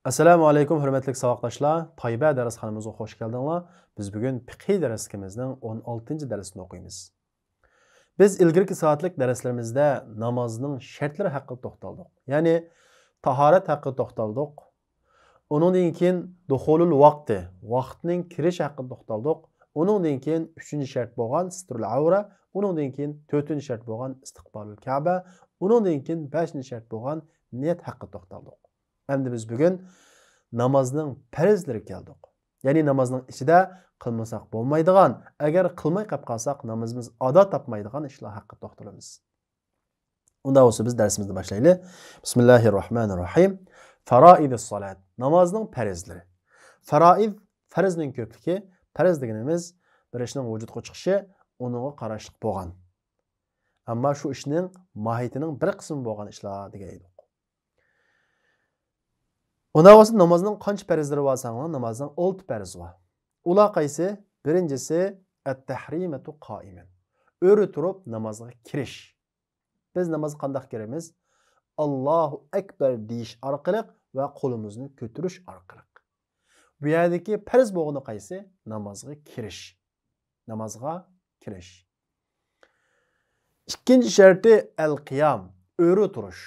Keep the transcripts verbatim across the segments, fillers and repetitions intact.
ئەسسالامۇ ئەلەيكۇم، ھۆرمەتلىك ساۋاقداشلار. تايبە دەرسخانىمىزغا خوش كەلدىڭلار. بىز بۈگۈن پىقھىي دەرسلىكىمىزنىڭ ئون ئالتىنچى دەرسىنى ئوقۇيمىز. بىز ئىلگىرىكى سائەتلىك دەرسلىرىمىزدە نامازنىڭ شەرتلىرى ھەققىدە توختالدۇق. يەنى تاھارەت ھەققىدە توختالدۇق. ئۇنىڭدىن كېيىن دۇخۇلۇل ۋاقتى، ۋاقىتنىڭ كىرىشى ھەققىدە توختالدۇق. ئۇنىڭدىن كېيىن ئۈچىنچى شەرت بولغان ستۇرۇل ئەۋرە، ئۇنىڭدىن كېيىن تۆتىنچى شەرت بولغان ئىستىقبالۇل كەبە، ئۇنىڭدىن كېيىن بەشىنچى شەرت بولغان نىيەت ھەققىدە توختالدۇق. ئەمدى بىز بۈگۈن نامازنىڭ پەرزلىرىگە كەلدۇق. يەنى نامازنىڭ ئىچىدە قىلمىساق بولمايدىغان، ئەگەر قىلماي قېلىپ قالساق نامىزىمىز ئادا تاپمايدىغان ئىشلار ھەققىدە توختىلىمىز. ئۇنداق بولسا بىز دەرسىمىزنى باشلايلى. بىسمىللاھىررەھمانىررەھىم. فارائىدۇس سالات. نامازنىڭ پەرزلىرى. فارائىد، پەرزنىڭ كۆپلۈكى. پەرز دېگىنىمىز بىر ئىشنىڭ ۋۇجۇدقا چىقىشى، ئۇنىڭغا قاراشلىق بولغان. ئەمما شۇ ئىشنىڭ ماھىيىتىنىڭ بىر قىسمى بولغان ئىشلار دېگەن ئىدۇق. ئۇنداق بولسا نامازنىڭ قانچە پەرزلىرى بار دېسەڭلار، نامازنىڭ ئالتە پەرزى بار. ئۇلار قايسى؟ بىرىنچىسى، ئەتتەھرىمەتۇ قائىمەن. ئۆرە تۇرۇپ نامازغا كىرىش. بىز نامازغا قانداق كىرىمىز؟ ئاللاھۇ ئەكبەر دېيىش ئارقىلىق ۋە قولىمىزنى كۆتۈرۈش ئارقىلىق. بۇ يەردىكى پەرز بولغىنى قايسى؟ نامازغا كىرىش. نامازغا كىرىش. ئىككىنچى شەرتى ئەل قىيام، ئۆرە تۇرۇش.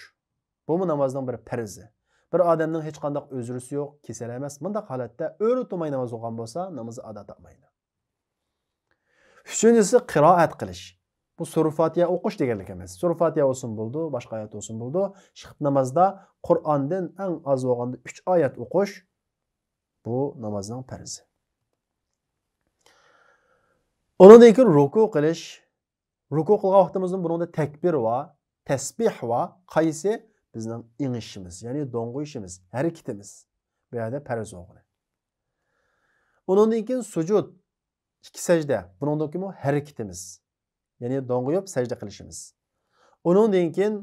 بۇمۇ نامازنىڭ بىر پەرزى. بىر ئادەمنىڭ ھېچقانداق ئۆزرىسى يوق، كېسەل ئەمەس، مۇنداق ھالەتتە ئۆرە تۇرماي ناماز ئوقۇغان بولسا، نامىزى ئادا تاپمايدۇ. ئۈچىنچىسى قىرائەت قىلىش. بۇ سۈرە فاتىھە ئوقۇش دېگەنلىك ئەمەس. سۈرە فاتىھە بولسۇن بولىدۇ، باشقا ئايەت بولسۇن بولىدۇ. شىخىپ نامازدا قۇرئاندىن ئەڭ ئاز بولغاندا ئۈچ ئايەت ئوقۇش، بۇ نامازنىڭ پەرزى. ئۇنىڭدىن كېيىن رۇكۇ قىلىش. رۇكۇ قىلغان ۋاقتىمىزدا بۇنىڭدا تەكبىر ۋە تەسبىھ ۋە قايسى؟ بىزنىڭ ئېڭىشىمىز، يەنى دوڭغىيىشىمىز، ھەرىكىتىمىز. بۇ يەردە پەرز بولغىنى. ئۇنىڭدىن كېيىن سۇجۇد، ئىككى سەجدە. بۇنىڭدىن كېيىنمۇ ھەرىكىتىمىز، يەنى دوڭغىيىپ سەجدە قىلىشىمىز. ئۇنىڭدىن كېيىن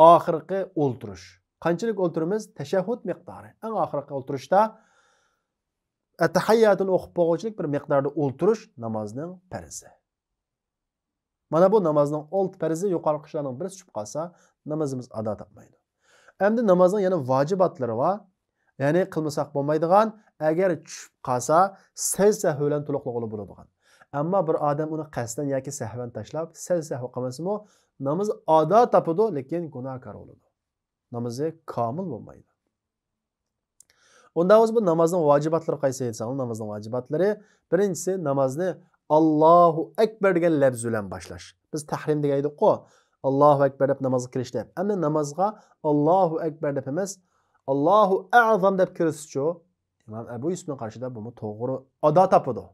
ئاخىرقى ئولتۇرۇش. قانچىلىك ئولتۇرىمىز؟ تەشەھھۇد مىقدارى. ئەڭ ئاخىرقى ئولتۇرۇشتا ئەتتەھىياتىنى ئوقۇپ بولغۇچىلىك بىر مىقداردا ئولتۇرۇش نامازنىڭ پەرزى. مانا بۇ نامازنىڭ ئالتە پەرزى، يۇقىرىقى ئىشلارنىڭ بىرسى چۈشۈپ قالسا، نامىزىمىز ئادا تاپمايدۇ. ئەمدى نامازنىڭ يەنە ۋاجىباتلىرى بار. يەنى قىلمىساق بولمايدىغان، ئەگەر چۈشۈپ قالسا، سەجدە سەھۋ بىلەن تولۇقلىغىلى بولىدىغان. ئەمما بىر ئادەم ئۇنى قەستەن ياكى سەھۋەن تاشلاپ، سەجدە سەھۋ قىلمىسىمۇ، نامىزى ئادا تاپىدۇ، لېكىن گۇناھكار بولىدۇ. نامىزى كامىل بولمايدۇ. ئۇنداق بولسا بۇ نامازنىڭ ۋاجىباتلىرى قايسى دېسەڭلار، نامازنىڭ ۋاجىباتلىرى، بىرىنچىسى، نامازنى ئاللاھۇ ئەكبەر دېگەن لەپز بىلەن باشلاش. بىز تەھرىم دېگەن ئىدۇققۇ، ئاللاھۇ ئەكبەر دەپ نامازغا كىرىش دەپ. ئەمدى نامازغا ئاللاھۇ ئەكبەر دەپ ئەمەس، ئاللاھۇ ئەزەم دەپ كىرسىچۇ؟ ئىمام ئەبۇ يۈسۈپنىڭ قارىشىدا بۇمۇ توغرا ئادا تاپىدۇ.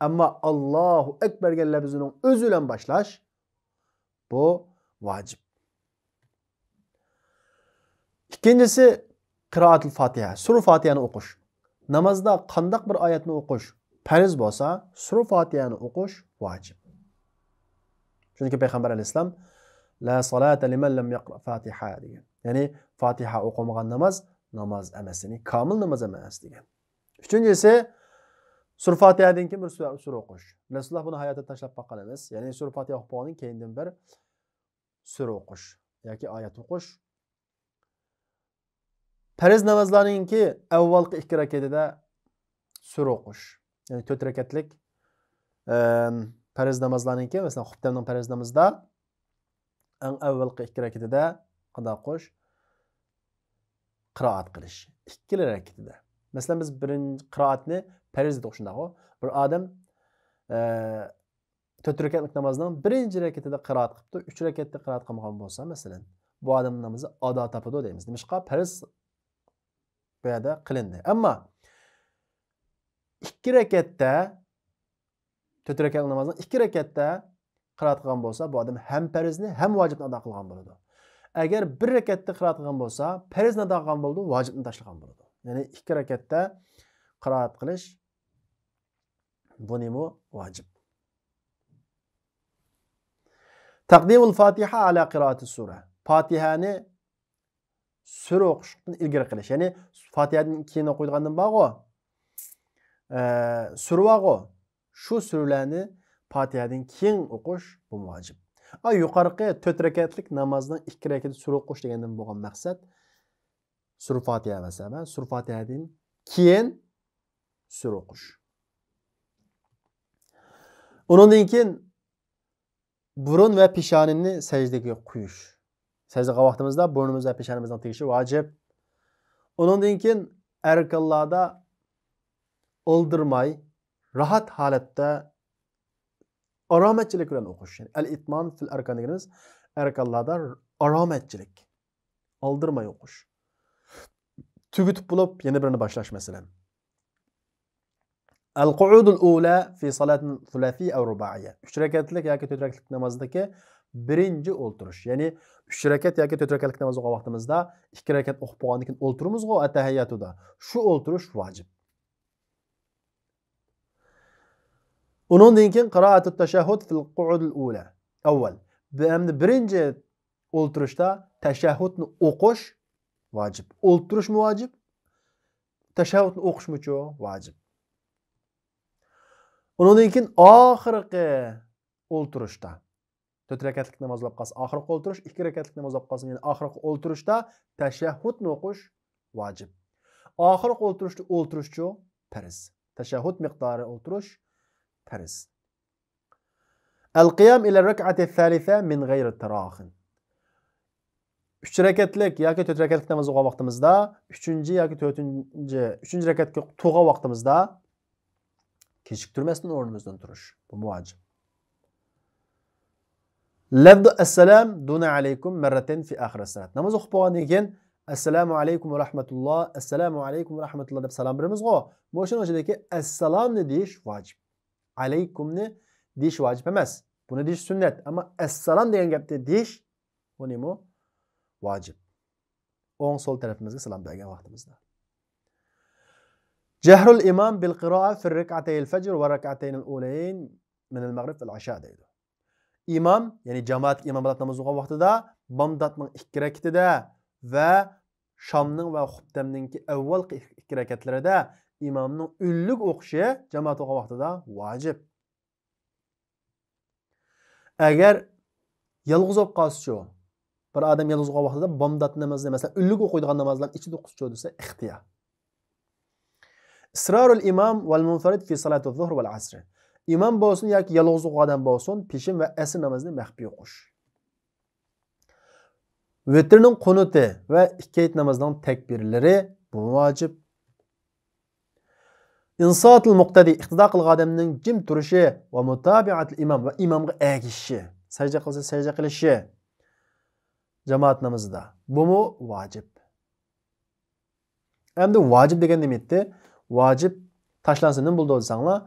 ئەمما ئاللاھۇ ئەكبەر دېگەن لەپزىنىڭ ئۆزى بىلەن باشلاش، بۇ ۋاجىپ. ئىككىنچىسى، قىرائەتۇل فاتىھە، سۈرە فاتىھەنى ئوقۇش. نامازدا قانداق بىر ئايەتنى ئوقۇش پەرز بولسا، سۈرە فاتىھەنى ئوقۇش ۋاجىپ. چۈنكى پەيغەمبەر ئەلەيھىسسالام، لا سالاتا لىمەن لەم يەقرا فاتىھە دېگەن. يەنى فاتىھە ئوقۇمىغان ناماز، ناماز ئەمەس، يەنى كامىل ناماز ئەمەس دېگەن. ئۈچىنچىسى، سۈرە فاتىھەدىن كېيىن بىر سۈرە، سۈرە ئوقۇش. رەسۇلۇللا بۇنى ھاياتىدا تاشلاپ باققان ئەمەس. يەنى سۈرە فاتىھە ئوقۇپ بولغاندىن كېيىندىن بىر سۈرە ئوقۇش ياكى ئايەت ئوقۇش. پەرز نامازلارنىڭكى ئەۋۋالقى ئىككى رەكەتىدە سۈرە ئوقۇش. يەنى تۆت رەكەتلىك، ئەم، پەرز نامازلارنىڭكى، مەسىلەن، خۇپتەمنىڭ پەرز نامىزىدا ئەڭ ئەۋۋالقى ئىككى رەكىتىدە قانداق قىلىش؟ قىرائەت قىلىش. ئىككىلا رەكىتىدە. مەسىلەن، بىز بىرىنچى قىرائەتنى پەرز دېدۇق، شۇنداقغۇ؟ بىر ئادەم، ئە، تۆت رەكەتلىك نامازنىڭ بىرىنچى رەكىتىدە قىرائەت قىپتۇ، ئۈچ رەكەتتە قىرائەت قىلمىغان بولسا، مەسىلەن، بۇ ئادەمنىڭ نامىزى ئادا تاپىدۇ دەيمىز. نېمىشقا؟ پەرز بۇ يەردە قىلىندى. ئەمما ئىككى رەكەتتە، تۆت رەكەتلىك نامازنىڭ ئىككى رەكەتتە قىرائەت قىلغان بولسا، بۇ ئادەم ھەم پەرزنى، ھەم ۋاجىپنى ئادا قىلغان بولىدۇ. ئەگەر بىر رەكەتتە قىرائەت قىلغان بولسا، پەرزنى ئادا قىلغان بولىدۇ، ۋاجىپنى تاشلىغان بولىدۇ. يەنى ئىككى رەكەتتە قىرائەت قىلىش، بۇنىمۇ ۋاجىپ. تەقدىمۇل فاتىھە ئەلا قىرائەتىس سۈرە. فاتىھەنى سۈرە ئوقۇشتىن ئىلگىرى قىلىش. يەنى فاتىھەدىن كېيىن ئوقۇيدىغاندىن بارغۇ، ئە، سۈرە بارغۇ، شۇ سۈرىلەرنى فاتىھەدىن كېيىن ئوقۇش، بۇمۇ ۋاجىپ. ئا، يۇقىرىقى تۆت رەكەتلىك نامازنىڭ ئىككى رەكەتتە سۈرە ئوقۇش دېگەندىن بولغان مەقسەت، سۈرە فاتىھە مەسىلەن، سۈرە فاتىھەدىن كېيىن سۈرە ئوقۇش. ئۇنىڭدىن كېيىن بۇرۇن ۋە پېشانىنى سەجدىگە قويۇش. سەجدە قىلغان ۋاقتىمىزدا بۇرنىمىز ۋە پېشانىمىزنىڭ تېگىشى ۋاجىپ. ئۇنىڭدىن كېيىن ئەركانلاردا ئالدىرىماي، راھەت ھالەتتە ئارامەتچىلىك بىلەن ئوقۇش. يەنى ئەل ئىتمان فىل ئەركان دېگىنىمىز ئەركانلاردا ئارامەتچىلىك. ئالدىرىماي ئوقۇش. تۈگىتىپ بولۇپ يەنە بىرىنى باشلاش مەسىلەن. ئەل قۇئۇدۇل ئۇلە فى سالاتىن سۇلەسىيە ئەۋ رۇبائىيە. ئۈچ رەكەتلىك ياكى تۆت رەكەتلىك نامازدىكى بىرىنچى ئولتۇرۇش. يەنى ئۈچ رەكەت ياكى تۆت رەكەتلىك ناماز ئوقۇغان ۋاقتىمىزدا ئىككى رەكەت ئوقۇپ بولغاندىن كېيىن ئولتۇرىمىزغۇ ئەتەھىياتۇدا. شۇ ئولتۇرۇش ۋاجىپ. ئۇنىڭدىن كېيىن قىرائەتۇت تەشەھھۇد فىل قۇئۇدىل ئۇلە. ئەۋۋەل. بۇ ئەمدى بىرىنچى ئولتۇرۇشتا تەشەھھۇدنى ئوقۇش ۋاجىپ. ئولتۇرۇشمۇ ۋاجىپ، تەشەھھۇدنى ئوقۇشمۇچۇ ۋاجىپ. ئۇنىڭدىن كېيىن ئاخىرقى ئولتۇرۇشتا، تۆت رەكەتلىك ناماز بولۇپ قالسا ئاخىرقى ئولتۇرۇش، ئىككى رەكەتلىك ناماز بولۇپ قالسا يەنە ئاخىرقى ئولتۇرۇشتا تەشەھھۇدنى ئوقۇش ۋاجىپ. ئاخىرقى ئولتۇرۇشتا ئولتۇرۇشچۇ پەرز. تەشەھھۇد مىقدارى ئولتۇرۇش پەرز. ئەل قىيام ئىلە رەكئەتى سالىسە مىن غەيرى تىراخىن. ئۈچ رەكەتلىك ياكى تۆت رەكەتلىك ناماز ئوقۇغان ۋاقتىمىزدا، ئۈچىنچى ياكى تۆتىنچى، ئۈچىنچى رەكەتكە تۇرغان ۋاقتىمىزدا كېچىكتۈرمەستىن ئورنىمىزدىن تۇرۇش. بۇمۇ ۋاجىپ. لەفزۇ ئەسسالام دۇنە ئەلەيكۇم مەررەتەين فى ئاخىرىس سالات. ناماز ئوقۇپ بولغاندىن كېيىن، ئەسسالامۇ ئەلەيكۇم ۋە رەھمەتۇللا، ئەسسالامۇ ئەلەيكۇم ۋە رەھمەتۇللا دەپ سالام بېرىمىزغۇ. مۇشۇنىڭ ئىچىدىكى ئەسسالامنى دېيىش ۋاجىپ. ئەلەيكۇمنى دېيىش ۋاجىپ ئەمەس. بۇنى دېيىش سۈننەت. ئەمما ئەسسالام دېگەن گەپنى دېيىش، بۇنىمۇ ۋاجىپ. ئوڭ سول تەرىپىمىزگە سالام بەرگەن ۋاقتىمىزدا. جەھرۇل ئىمام بىل قىرائە فىر رەكئەتەيل فەجر ۋە رەكئەتەينىل ئۇلەيەين مىنەل مەغرىب ۋەل ئىشا دەيدۇ. ئىمام، يەنى جامائەتكە ئىمام بولۇپ ناماز ئوقۇغان ۋاقتىدا بامداتنىڭ ئىككى رەكىتىدە ۋە شامنىڭ ۋە خۇپتەمنىڭكى ئەۋۋالقى ئىككى رەكەتلىرىدە ئىمامنىڭ ئۈنلۈك ئوقۇشى جامائەت ئوقۇغان ۋاقتىدا ۋاجىپ. ئەگەر يالغۇز بولۇپ قالسىچۇ؟ بىر ئادەم يالغۇز بولغان ۋاقتىدا بامدات نامازنى، مەسىلەن، ئۈنلۈك ئوقۇيدىغان نامازلارنى ئىچىدە ئوقۇسىچۇ دېسە، ئىختىيار. ئىسرارۇل ئىمام ۋەل مۇنفەرىد فى سالاتىز زۇھر ۋەل ئەسر. ئىمام بولسۇن ياكى يالغۇز ئوقۇغان ئادەم بولسۇن، پېشىن ۋە ئەسر نامازىنى مەخپىي ئوقۇش. ۋىتىرنىڭ قۇنۇتى ۋە ئىككى ھەيت نامازنىڭ تەكبىرلىرى، بۇمۇ ۋاجىپ. ئىنساتىل مۇقتەدى، ئىقتىدا قىلغان ئادەمنىڭ جىم تۇرۇشى ۋە مۇتابىئەتىل ئىمام ۋە ئىمامغا ئەگىشىشى، سەجدە قىلسا سەجدە قىلىشى جامائەت نامىزىدا، بۇمۇ ۋاجىپ. ئەمدى ۋاجىپ دېگەن نېمە ئىدى؟ ۋاجىپ تاشلانسا نېمە بولىدۇ دېسەڭلار،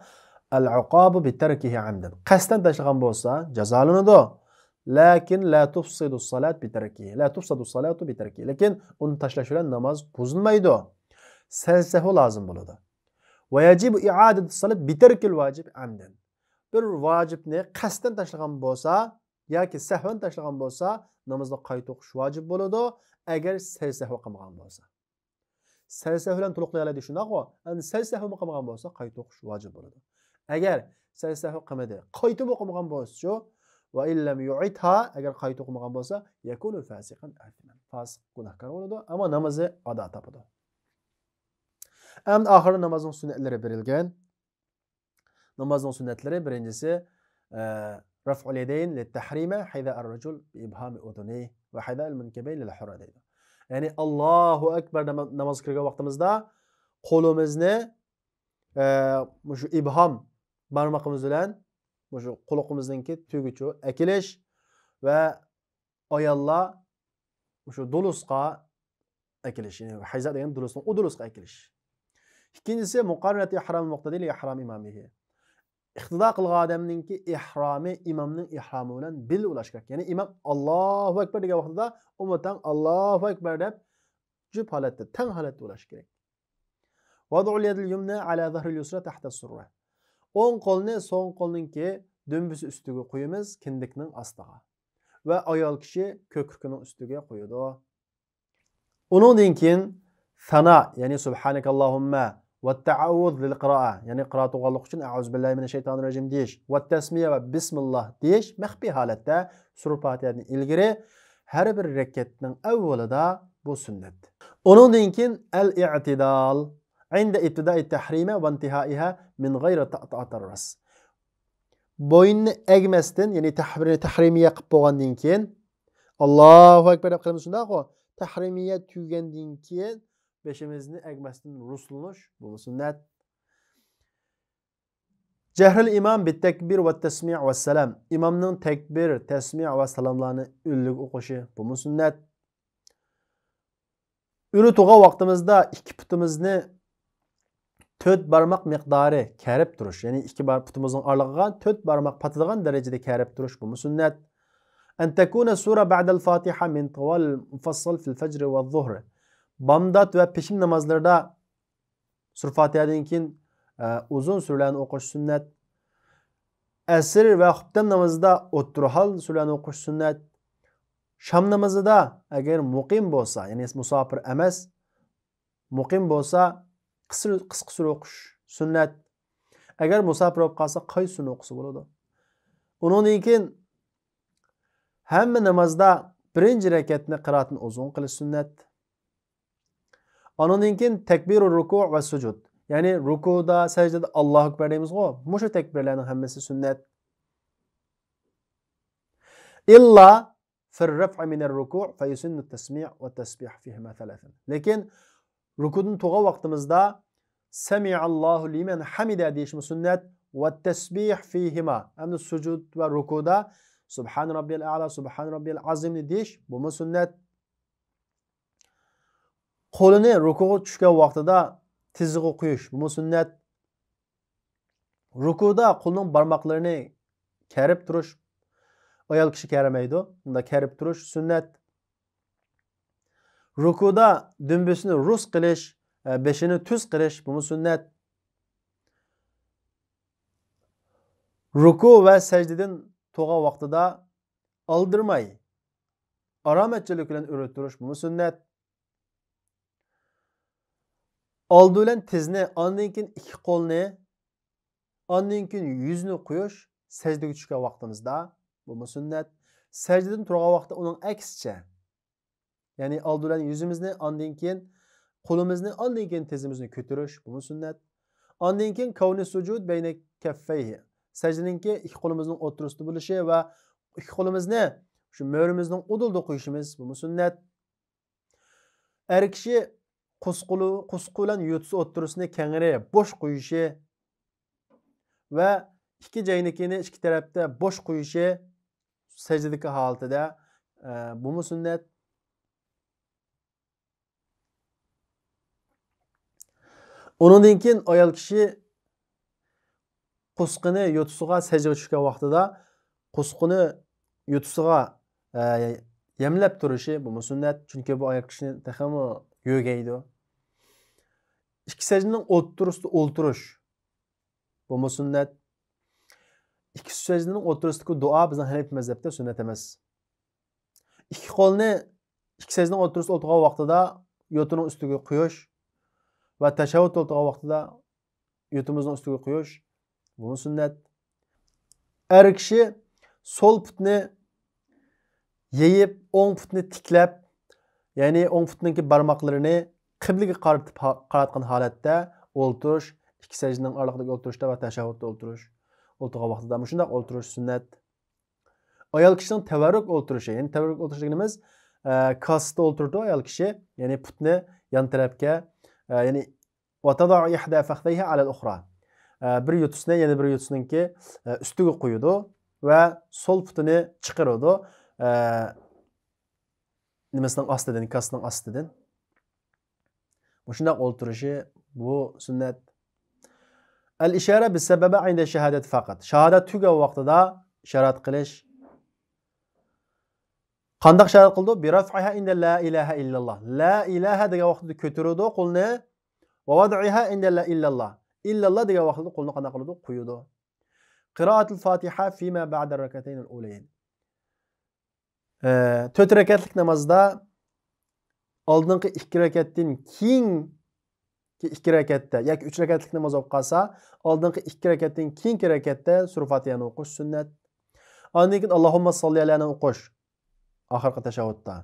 ئەل ئۇقابۇ بىتەركىھى ئەمدەن. قەستەن تاشلىغان بولسا جازالىنىدۇ. لەكىن لا تۇفسىدۇ سالات بىتەركىھى. لا تۇفسىدۇ سالاتۇ بىتەركىھى. لېكىن ئۇنى تاشلاش بىلەن ناماز بۇزۇلمايدۇ. سەل سەھۋ لازىم بولىدۇ. ۋە يەجىبۇ ئىئادەتۇ سالات بىتەركىل ۋاجىب ئەمدەن. بىر ۋاجىپنى قەستەن تاشلىغان بولسا ياكى سەھۋەن تاشلىغان بولسا، نامازنى قايتا ئوقۇش ۋاجىپ بولىدۇ، ئەگەر سەل سەھۋ قىلمىغان بولسا. سەل سەھۋ بىلەن تولۇقلايالايدۇ، شۇنداقغۇ؟ ئەمدى سەل سەھۋمۇ قىلمىغان بولسا، قايتا ئوقۇش ۋاجىپ بولىدۇ. ئەگەر سەل سەھۋ قىلمىدى، قايتىمۇ قىلمىغان بولسىچۇ؟ ۋە ئىللەم يۇئىدھا، ئەگەر قايتا ئوقۇمىغان بولسا، يەكۇنۇ فاسىقەن ئەسىمەن. فاسىق، گۇناھكار بولىدۇ، ئەمما نامىزى ئادا تاپىدۇ. ئەمدى ئاخىرى نامازنىڭ سۈننەتلىرى بېرىلگەن. نامازنىڭ سۈننەتلىرى بىرىنچىسى، ئە، رەفئۇل يەدەين لىتتەھرىمە، ھەيدە ئەررەجۇل بىئىبھامى ئۇزۇنى ۋە ھەيدە ئەلمۇنكەبەين لىلھۇررە دەيدۇ. يەنى ئاللاھۇ ئەكبەر ناما-، نامازغا كىرگەن ۋاقتىمىزدا قولىمىزنى، ئە، مۇشۇ ئىبھام بارمىقىمىز بىلەن مۇشۇ قۇلىقىمىزنىڭكى تۈگىچۇ ئەكېلىش ۋە ئاياللار مۇشۇ دۇلۇسقا ئەكېلىش، يەنى ھەيزە دېگەن دۇلۇسنىڭ، ئۇ دۇلۇسقا ئەكېلىش. ئىككىنچىسى، مۇقارىنەتى ئىھرام مۇقتەدى لى ئىھرام ئىمامىھى. ئىقتىدا قىلغان ئادەمنىڭكى ئىھرامى ئىمامنىڭ ئىھرامى بىلەن بىللە ئۇلاش كېرەك. يەنى ئىمام ئاللاھۇ ئەكبەر دېگەن ۋاقتىدا ئۇمۇ تەڭ ئاللاھۇ ئەكبەر دەپ جۈپ ھالەتتە، تەڭ ھالەتتە ئۇلاش كېرەك. ۋەزئۇل يەدىل يۇمنە ئەلا زەھرىل يۇسرا تەھتە سۇررە. ئوڭ قولنى سول قولنىڭكى دۈمبىسى ئۈستىگە قويىمىز، كىندىكنىڭ ئاستىغا. ۋە ئايال كىشى كۆكرىكىنىڭ ئۈستىگە قويىدۇ. ئۇنىڭدىن كېيىن سانا، يەنى سۇبھانەكەللاھۇممە، ۋەتتەئەۋۋۇز لىل قىرائە، يەنى قىرائەت ئوقۇغانلىق ئۈچۈن ئەئۇزۇ بىللاھى مىنەششەيتانىر رەجىم دېيىش، ۋەتتەسمىيە ۋە بىسمىللاھ دېيىش مەخپىي ھالەتتە سۈرە پاتىھەدىن ئىلگىرى ھەر بىر رەكەتنىڭ ئەۋۋىلىدا بۇ سۈننەت. ئۇنىڭدىن كېيىن ئەل ئىئتىدال. عند ابتداء التحريمة وانتهائها من غير طعطعة الراس. بوينىنى ئەگمەستىن، يەنى تەھرى-، تەھرىمىيە قىلىپ بولغاندىن كېيىن، ئاللاھۇ ئەكبەر دەپ قىلىمىز شۇنداققۇ؟ تەھرىمىيە تۈگىگەندىن كېيىن بېشىمىزنى ئەگمەستىن رۇسلىنىش، بۇمۇ سۈننەت. جهر الإمام بالتكبير والتسميع والسلام. ئىمامنىڭ تەكبىر، تەسمىئ ۋە سالاملارنى ئۈنلۈك ئوقۇشى، بۇمۇ سۈننەت. ئۆرە تۇرغان ۋاقتىمىزدا ئىككى پۇتىمىزنى تۆت بارماق مىقدارى كەرىپ تۇرۇش، يەنى ئىككى بار-، پۇتىمىزنىڭ ئارىلىقىغا تۆت بارماق پاتىدىغان دەرىجىدە كەرىپ تۇرۇش، بۇمۇ سۈننەت. أن تكون السورة بعد الفاتحة من طوال المفصل في الفجر والظهر. بامدات ۋە پېشىن نامازلىرىدا سۈرە فاتىھەدىن كېيىن، ئە، ئۇزۇن سۈرىلەرنى ئوقۇش سۈننەت. ئەسىر ۋە خۇپتەن نامىزىدا ئوتتۇرا ھال سۈرىلەرنى ئوقۇش سۈننەت. شام نامىزىدا ئەگەر مۇقىم بولسا، يەنى مۇساپىر ئەمەس، مۇقىم بولسا، قىسىر-، قىسقا سۈرە ئوقۇش سۈننەت. ئەگەر مۇساپىر بولۇپ قالسا، قايسى سۈرىنى ئوقۇسا بولىدۇ. ئۇنىڭدىن كېيىن ھەممە نامازدا بىرىنچى رەكەتنى قىرائەتنى ئۇزۇن قىلىش سۈننەت. ئانىڭدىن كېيىن تەكبىرۇ رۇكۇ ۋە سۇجۇد. يەنى رۇكۇدا، سەجدىدە ئاللاھۇ ئەكبەر دەيمىزغۇ، مۇشۇ تەكبىرلەرنىڭ ھەممىسى سۈننەت. إلا في الرفع من الركوع فيسن التسميع والتسبيح فيهما ثلاثا. لېكىن رۇكۇدىن تۇرغان ۋاقتىمىزدا سەمىئەللاھۇ لىمەن ھەمىدە دېيىشمۇ سۈننەت، ۋەتتەسبىھ فىھىما، ھەمدە سۇجۇد ۋە رۇكۇدا سۇبھان رەببىيەل ئەلا، سۇبھان رەببىيەل ئازىمنى دېيىش، بۇمۇ سۈننەت. قولىنى رۇكۇغا چۈشكەن ۋاقتىدا تىزىغا قويۇش، بۇمۇ سۈننەت. رۇكۇدا قولنىڭ بارماقلىرىنى كەرىپ تۇرۇش، ئايال كىشى كەرمەيدۇ، بۇنداق كەرىپ تۇرۇش سۈننەت. رۇكۇدا دۈمبىسىنى رۇس قىلىش، ئە، بېشىنى تۈز قىلىش، بۇمۇ سۈننەت. رۇكۇ ۋە سەجدىدىن تۇرغان ۋاقتىدا ئالدىرىماي، ئارامەتچىلىك بىلەن ئۆرە تۇرۇش، بۇمۇ سۈننەت. ئالدى بىلەن تىزنى، ئاندىن كېيىن ئىككى قولنى، ئاندىن كېيىن يۈزنى قويۇش سەجدىگە چۈشكەن ۋاقتىمىزدا، بۇمۇ سۈننەت. سەجدىدىن تۇرغان ۋاقىتتا ئۇنىڭ ئەكسىچە، يەنى ئالدى بىلەن يۈزىمىزنى، ئاندىن كېيىن قولىمىزنى، ئاندىن كېيىن تىزىمىزنى كۆتۈرۈش، بۇمۇ سۈننەت. ئاندىن كېيىن كەۋنى سۇجۇد بەينە كەففەيھى، سەجدىنىڭكى ئىككى قولىمىزنىڭ ئوتتۇرىسىدا بولۇشى ۋە ئىككى قولىمىزنى شۇ مۈرىمىزنىڭ ئۇدۇلىدا قويۇشىمىز، بۇمۇ سۈننەت. ئەر كىشى قۇسقۇلۇ-، قۇسقۇ بىلەن يوتىسى ئوتتۇرىسىنى كەڭرى بوش قويۇشى ۋە ئىككى جەينىكىنى ئىككى تەرەپتە بوش قويۇشى سەجدىدىكى ھالىتىدە، ئە، بۇمۇ سۈننەت. ئۇنىڭدىن كېيىن ئايال كىشى قۇسقىنى يوتىسىغا سەجدىگە چۈشكەن ۋاقتىدا قۇسقىنى يوتىسىغا، ئە، يەملەپ تۇرۇشى، بۇمۇ سۈننەت. چۈنكى بۇ ئايال كىشىنى تېخىمۇ يۆگەيدۇ. ئىككى سەجدىنىڭ ئوتتۇرىسىدا ئولتۇرۇش، بۇمۇ سۈننەت. ئىككى سەجدىنىڭ ئوتتۇرىسىدىكى دۇئا بىزنىڭ ھەنەپىي مەزھەپتە سۈننەت ئەمەس. ئىككى قولنى ئىككى سەجدىنىڭ ئوتتۇرىسىدا ئولتۇرغان ۋاقتىدا يوتىنىڭ ئۈستىگە قويۇش ۋە تەشەھھۇدتا ئولتۇرغان ۋاقتىدا يوتىمىزنىڭ ئۈستىگە قويۇش، بۇمۇ سۈننەت. ئەر كىشى سول پۇتنى يېيىپ، ئوڭ پۇتنى تىكلەپ، يەنى ئوڭ پۇتنىڭكى بارماقلىرىنى قىبلىگە قارىتىپ، قاراتقان ھالەتتە ئولتۇرۇش، ئىككى سەجدىنىڭ ئارىلىقىدىكى ئولتۇرۇشتا ۋە تەشەھھۇدتا ئولتۇرۇش، ئولتۇرغان ۋاقتىدا مۇشۇنداق ئولتۇرۇش سۈننەت. ئايال كىشىنىڭ تەۋەررۈك ئولتۇرۇشى، يەنى تەۋەررۈك ئولتۇرۇش دېگىنىمىز، ئە، كاسىدا ئولتۇرىدۇ ئايال كىشى، يەنى پۇتنى يان تەرەپكە، ئە، يەنى وتضع إحدى فخذيها على الأخرى. ئە، بىر يوتىسىنى يەنە بىر يوتىسىنىڭكى، ئە، ئۈستىگە قويىدۇ ۋە سول پۇتىنى چىقىرىدۇ، ئە، نېمىسىنىڭ ئاستىدىن، كاسىنىڭ ئاستىدىن. مۇشۇنداق ئولتۇرۇشى بۇ سۈننەت. الإشارة بالسبابة عند الشهادة فقط. شاھادەت تۈگەن ۋاقتىدا ئىشارەت قىلىش. قانداق ئىشارەت قىلىدۇ؟ برفعها عند لا إله إلا الله. لا إله دېگەن ۋاقتىدا كۆتۈرىدۇ قولنى. ووضعها عند لا إلا الله. إلا الله دېگەن ۋاقتىدا قولنى قانداق قىلىدۇ؟ قويىدۇ. قراءة الفاتحة فيما بعد الركعتين الأوليين. ئە، تۆت رەكەتلىك نامازدا ئالدىنقى ئىككى رەكەتتىن كېيىنكى ئىككى رەكەتتە ياكى ئۈچ رەكەتلىك ناماز بولۇپ قالسا، ئالدىنقى ئىككى رەكەتتىن كېيىنكى رەكەتتە سۈرە فاتىھەنى ئوقۇش سۈننەت. ئاندىن كېيىن اللهم صل علىنى ئوقۇش ئاخىرقى تەشەھھۇدتا.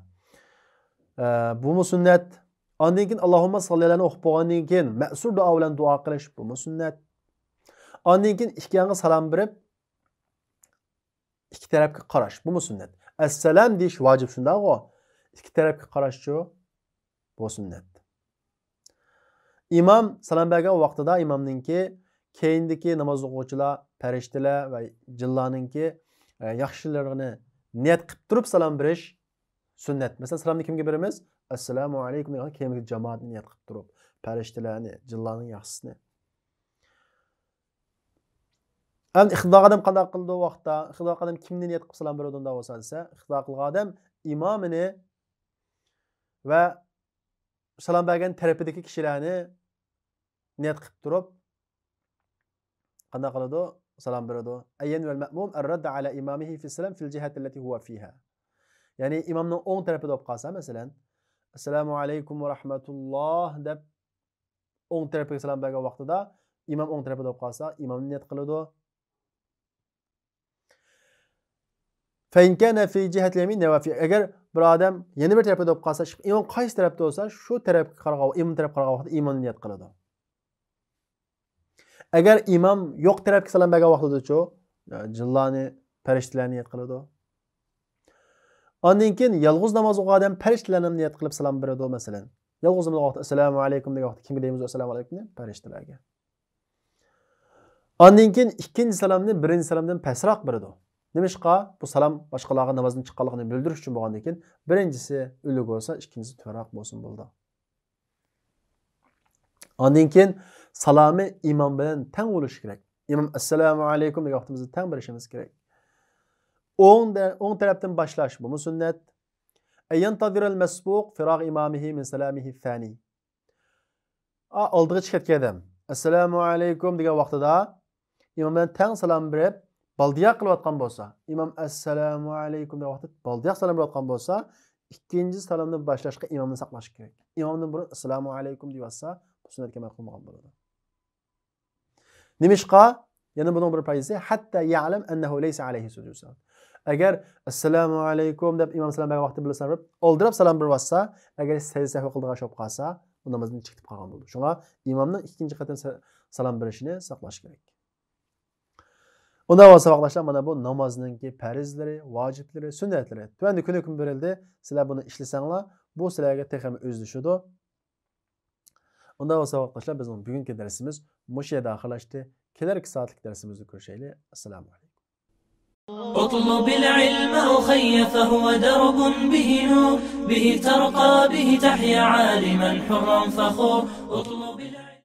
ئە، بۇمۇ سۈننەت. ئاندىن كېيىن ئاللاھۇممە ساللى ئەلەنى ئوقۇپ بولغاندىن كېيىن مەسۇر دۇئا بىلەن دۇئا قىلىش، بۇمۇ سۈننەت. ئاندىن كېيىن ئىككى يانغا سالام بېرىپ، ئىككى تەرەپكە قاراش، بۇمۇ سۈننەت. ئەسسالام دېيىش ۋاجىپ شۇنداقغۇ؟ ئىككى تەرەپكە قاراشچۇ؟ بۇ سۈننەت. ئىمام سالام بەرگەن ۋاقتىدا ئىمامنىڭكى كەينىدىكى ناماز ئوقۇغۇچىلار، پەرىشتىلەر ۋە جىنلارنىڭكى، ئە، ياخشىلىقىنى نىيەت قىلىپ تۇرۇپ سالام بېرىش سۈننەت. مەسىلەن، سالامنى كىمگە بېرىمىز؟ ئەسسالامۇ ئەلەيكۇم دېگەن كەينىدىكى جامائەتنى نىيەت قىلىپ تۇرۇپ، پەرىشتىلەرنى، جىنلارنىڭ ياخشىسىنى. ئەمدى ئىقتىدارلىق ئادەم قانداق قىلىدۇ ۋاقىتتا؟ ئىقتىدارلىق ئادەم كىمنى نىيەت قىلىپ سالام بېرىدۇ ئۇنداق بولسا دېسە، ئىقتىدار قىلغان ئادەم ئىمامىنى ۋە سالام بەرگەن تەرىپىدىكى كىشىلەرنى نىيەت قىلىپ تۇرۇپ، قانداق قىلىدۇ؟ سالام بېرىدۇ. ئەييەن ۋەل مەئمۇم ئەررەددە ئەلە ئىمامىھى فىسسالام فىل جىھەتىللەتى ھۇۋە فىھا. يەنى ئىمامنىڭ ئوڭ تەرىپىدە بولۇپ قالسا، مەسىلەن، ئەسسالامۇ ئەلەيكۇم ۋە رەھمەتۇللاھ دەپ ئوڭ تەرىپىگە سالام بەرگەن ۋاقتىدا، ئىمام ئوڭ تەرىپىدە بولۇپ قالسا، ئىمامنى نىيەت قىلىدۇ. فەئىن كانە فى جىھەتىل يەمىن نەۋا فى. ئەگەر بىر ئادەم يەنە بىر تەرەپتە بولۇپ قالسا، ئىمام قايسى تەرەپتە بولسا، شۇ تەرەپكە قارىغان، ئىمام تەرەپكە قارىغان ۋاقىتتا ئىمامنى نىيەت قىلىدۇ. ئەگەر ئىمام يوق تەرەپكە سالام بەرگەن ۋاقتىدىچۇ، جىنلارنى، پەرىشتىلەرنى نىيەت قىلىدۇ. ئاندىن كېيىن يالغۇز ناماز ئوقۇغان ئادەم پەرىشتىلەرنى نىيەت قىلىپ سالام بېرىدۇ، مەسىلەن. يالغۇز ناماز ئوقۇغان ۋاقتىدا ئەسسالامۇ ئەلەيكۇم دېگەن ۋاقىتتا كىمگە دەيمىز ئەسسالامۇ ئەلەيكۇمنى؟ پەرىشتىلەرگە. ئاندىن كېيىن ئىككىنچى سالامنى بىرىنچى سالامدىن پەسرەك بېرىدۇ. نېمىشقا؟ بۇ سالام باشقىلارغا نامازدىن چىققانلىقىنى بىلدۈرۈش ئۈچۈن بولغاندىن كېيىن، بىرىنچىسى ئۈلگە بولسا، ئىككىنچىسى تۆۋەنرەك بولسۇن بولىدۇ. ئاندىن كېيىن سالامى ئىمام بىلەن تەڭ بولۇشى كېرەك. ئىمام ئەسسالامۇ ئەلەيكۇم دېگەن ۋاقتىمىزدا تەڭ بېرىشىمىز كېرەك. ئوڭ دە-، ئوڭ تەرەپتىن باشلاش، بۇمۇ سۈننەت. ئەن يەنتەزىرەل مەسبۇق فىراغ ئىمامىھى مىن سالامىھى سانى. ئا، ئالدىغا چىقىپ كەتكەن ئادەم ئەسسالامۇ ئەلەيكۇم دېگەن ۋاقتىدا ئىمام بىلەن تەڭ سالام بېرىپ، بالدىياق قىلىۋاتقان بولسا، ئىمام ئەسسالامۇ ئەلەيكۇم دېگەن ۋاقىتتا بالدىياق سالام بېرىۋاتقان بولسا، ئىككىنچى سالامنى باشلاشقا ئىمامنى ساقلاش كېرەك. ئىمامدىن بۇرۇن ئەسسالامۇ ئەلەيكۇم دېيىۋاتسا، بۇ سۈننەتكە ئەمەل قىلمىغان بولىدۇ. نېمىشقا؟ يەنە بۇنىڭ بىر پايدىسى، ھەتتا يەلەم ئەننەھۇ لەيسە ئەلەيھى سۇجۇد سەھۋ. ئەگەر ئەسسالامۇ ئەلەيكۇم دەپ ئىمام سالام بەرگەن ۋاقتىدا بىللە سالام بېرىپ، ئالدىراپ سالام بېرىۋاتسا، ئەگەر سەجدە سەھۋى قىلىدىغان ئىش بولۇپ قالسا، بۇ نامازدىن چېكىنىپ قالغان بولىدۇ. شۇڭا ئىمامنىڭ ئىككىنچى قېتىم سا-، سالام بېرىشىنى ساقلاش كېرەك. ئۇنداق بولسا، ساۋاقداشلار، مانا بۇ نامازنىڭكى پەرزلىرى، ۋاجىپلىرى، سۈننەتلىرى. تۆۋەندە كۈنۈكۈن بېرىلدى. سىلەر بۇنى ئىشلىسەڭلار، بۇ سىلەرگە تېخىمۇ ئۆزلىشىدۇ. ئۇنداق بولسا، ساۋاقداشلار، بىزنىڭ بۈگۈنكى دەرسىمىز مۇشۇ يەردە ئاخىرلاشتى. كېلەركى سائەتلىك دەرسىمىزدە كۆرۈشەيلى. ئەسسالامۇ ئەلەيكۇم. اطلب العلم أخي فهو درب به نور، به ترقى به تحيا عالما حرا فخور. اطلب العلم